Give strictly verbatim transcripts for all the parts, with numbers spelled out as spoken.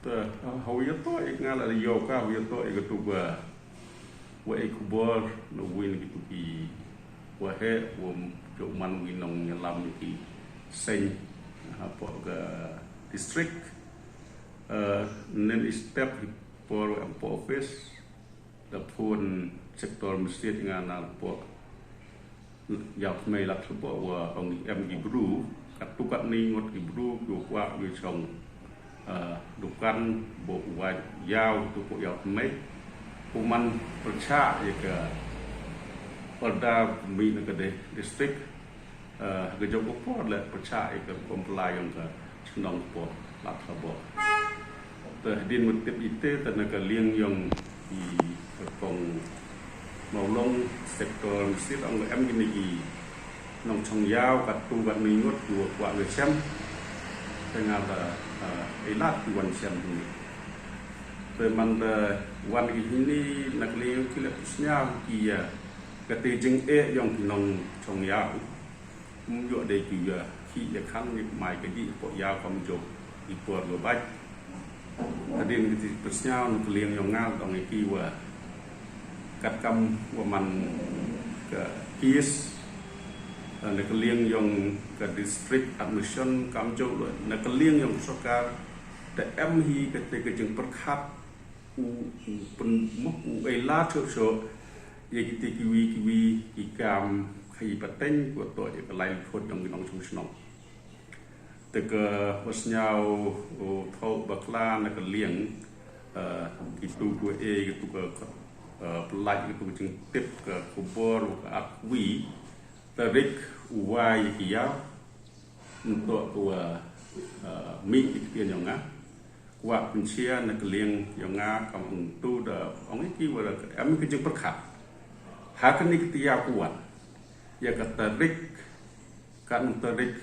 Te, ha, ha u ya to, i nga la yoh ka, ha u ya to, i ka tu ba, wa e khubor, na wi na ki tu ki, wa he, wa jooh man wi nong yalam ki seng, ha, po ka district, eh, nen i step hi por wa em po office, da phone sector masiat nga na po. Yaw thymmai lad thymmai wa ong em ki bru, kat tu kat ni ngut ki bru, ki wa kwah, ki chong, eh, dukan, bo wa yaw, tu ko yaw thymmai. Ku man pyrchah ya ka order mi na ka de-, district, eh, ha ka jooh ka por le pyrchah ya ka comply yong ka chnong po, lad thymmai. Te hadien wa tip ite, te na ka liang yong i ka kong Mawlong sector masiat ong em ki ni ki nong chong yaw, kat tu kat ni ngut, ki wa kwah wa chem. Te nga ba, ah, e lad ki wan chem ni. Te man da wan ki hini, na ka liang ki le pynsñiaw ki ya ka te jingeh yong ki nong chong yaw. Ym yoh de ki ya, ki ya khan ni mai ka di po yaw kam jooh i por wa bait. Hadien ki ti pynsñiaw na ka liang yong nga, dong i ki wa kat kam wa man ka case, eh, na ka liang yong ka district administration kam jooh lo, na ka liang yong sorkar, te em hi ka te ka jingpyrkhat, u, u pyn-, mo, u e lad chooh chooh, ya ki te ki wi, ki wi, ki kam, khayi pateng, ko to ya ka lai phot yong ki nong chong chnong. Te ka wa sñiaw, u thoh bakla na ka liang, eh, ki tu ko e, ki tu ka, eh, pynlait, ki tu ka jingtip ka khubor, ka ak wi, tarik u wai ki yaw, nto ko wa, eh, mi ki tian yong nga. Kwah pynchia na ka liang yong nga kam ong tu da ong i ki wa da em ka jingpyrkhat. Ha ka ni ka tia ku wan. Ya ka tarik, ka nong tarik,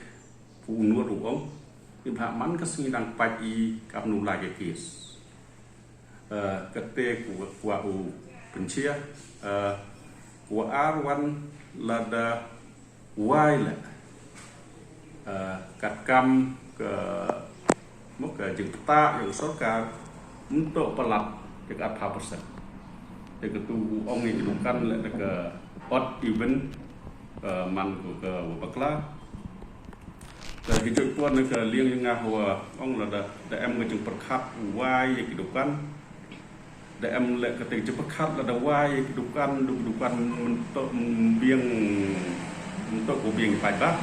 ku unur u ong. Ni bha man ka sngi dang pait i kam nu lai ka case. Eh, ka te ku kwah u pynchia, eh, ku ar wan lada wai le. Eh, kat kam ka, mo ka jingpyrta yong sorkar, nto palat ya ka arphaw percent. Ya ka tu ong i ki dukan le ka odd even, eh, man ko ka wa bakla. Te ki jooh pon na ka liang yong nga wa ong lada, da em ka jingpyrkhat wai ya ki dukan. Da em le ka te ka jingpyrkhat lada wai ya ki dukan, du ki dukan mynto biang, mynto ko biang paidbah.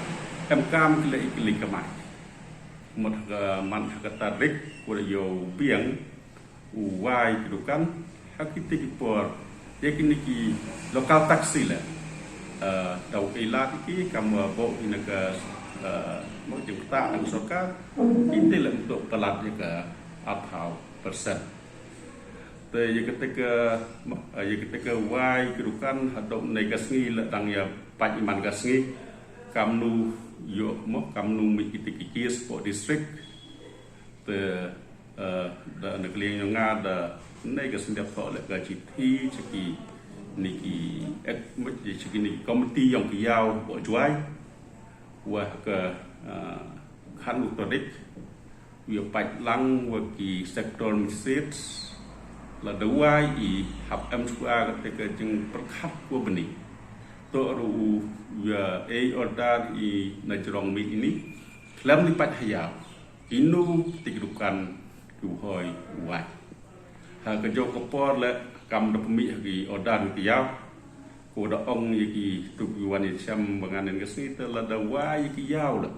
Em kam ki le i ki le kamai. Mut ha ka man ha ka tarik ko da yoh biang u wai ki dukan, ha ki te ki por, ya ki ni ki local taxi le. Eh, daw e lad ki kam wa bo ki na ka, eh, mo jingpyrta na ka sorkar, ki te le nto palat ya ka arphaw percent. Te ya ka te ka, eh, ya ka te ka wai ki dukan, hadooh nei ka sngi le dang ya pait i man ka sngi, kam nu yoh mo, kam nu mi ki te ki case po district. Te, eh, da na ka liang yong nga da nei ka syndiak thoh le ka chithi cha ki ni ki ek, cha ki ni ki committee yong ki yaw po Jwai. Wa ka, eh, khan u tarik, wa pait lang wa ki sector magistrate, lada wai i hap em chwa ka te ka jingpyrkhat ko bani. To ru u ya e order i na jrong mi ini, khlem ni pait ha yaw. Ki nu te ki dukan ki u hoi u wai. Ha ka jooh ka por le kam da pynmih ha ki order ki yaw. Ko da ong ya ki tu ki wan ya chem ba ngan nen ka sngi te lada wai ya ki yaw le.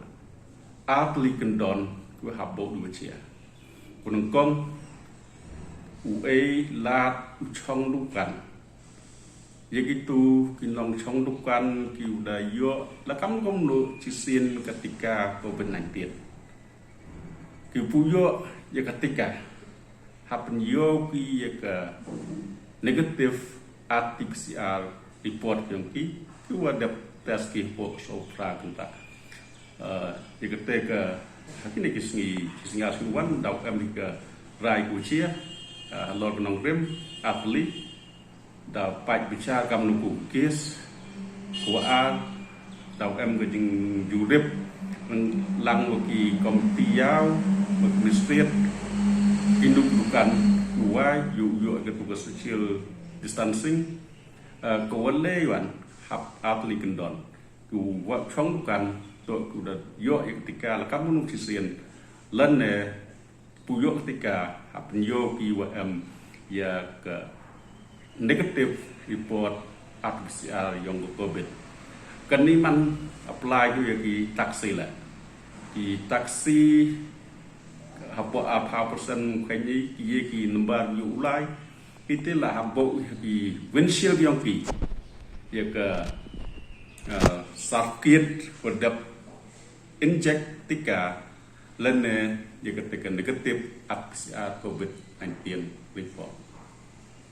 Ar tylli kyndon ki wa hap bo du wa chia. Ko nyngkong u e lad u chong dukan. Ya ki tu ki nong chong dukan ki u da yoh la kam kam no chisien ka tika covid nineteen. Ki pu yoh ya ka tika, hap pynyoh ki ya ka negative R T P C R report yong ki, ki wa dep test ki po so pra kynta. Eh, ya ka te ka, ha ki ni ki sngi, ki sngi ar sngi wan, daw em ka rai ku chia, eh, halor ka nongrim, ar tylli, da pait bichar kam nu ku case, ko ar, daw em ka jingjurip, lang wa ki committee yaw, wa ki magistrate, Ki nuk dukan, ki wa yoh, yoh ka tu ka social distancing, eh, ka wa le wan hap atli kyndon. Ki wa chong dukan, to ki da yoh ya ka tika la kam u nuk chisien. Lane pu yoh ka tika, hap yoh ki wa em ya ka negative report R T P C R yong ka COVID. Kani man apply ko ya ki taxi la. Ki taxi hapoh a phaw percent kani ki ye ki number yoh u lai. Ki te la hapoh ki windshield yong ki ya ka, ah, circuit wa dep inject tika lane ya ka tika negative R T P C R COVID nineteen report.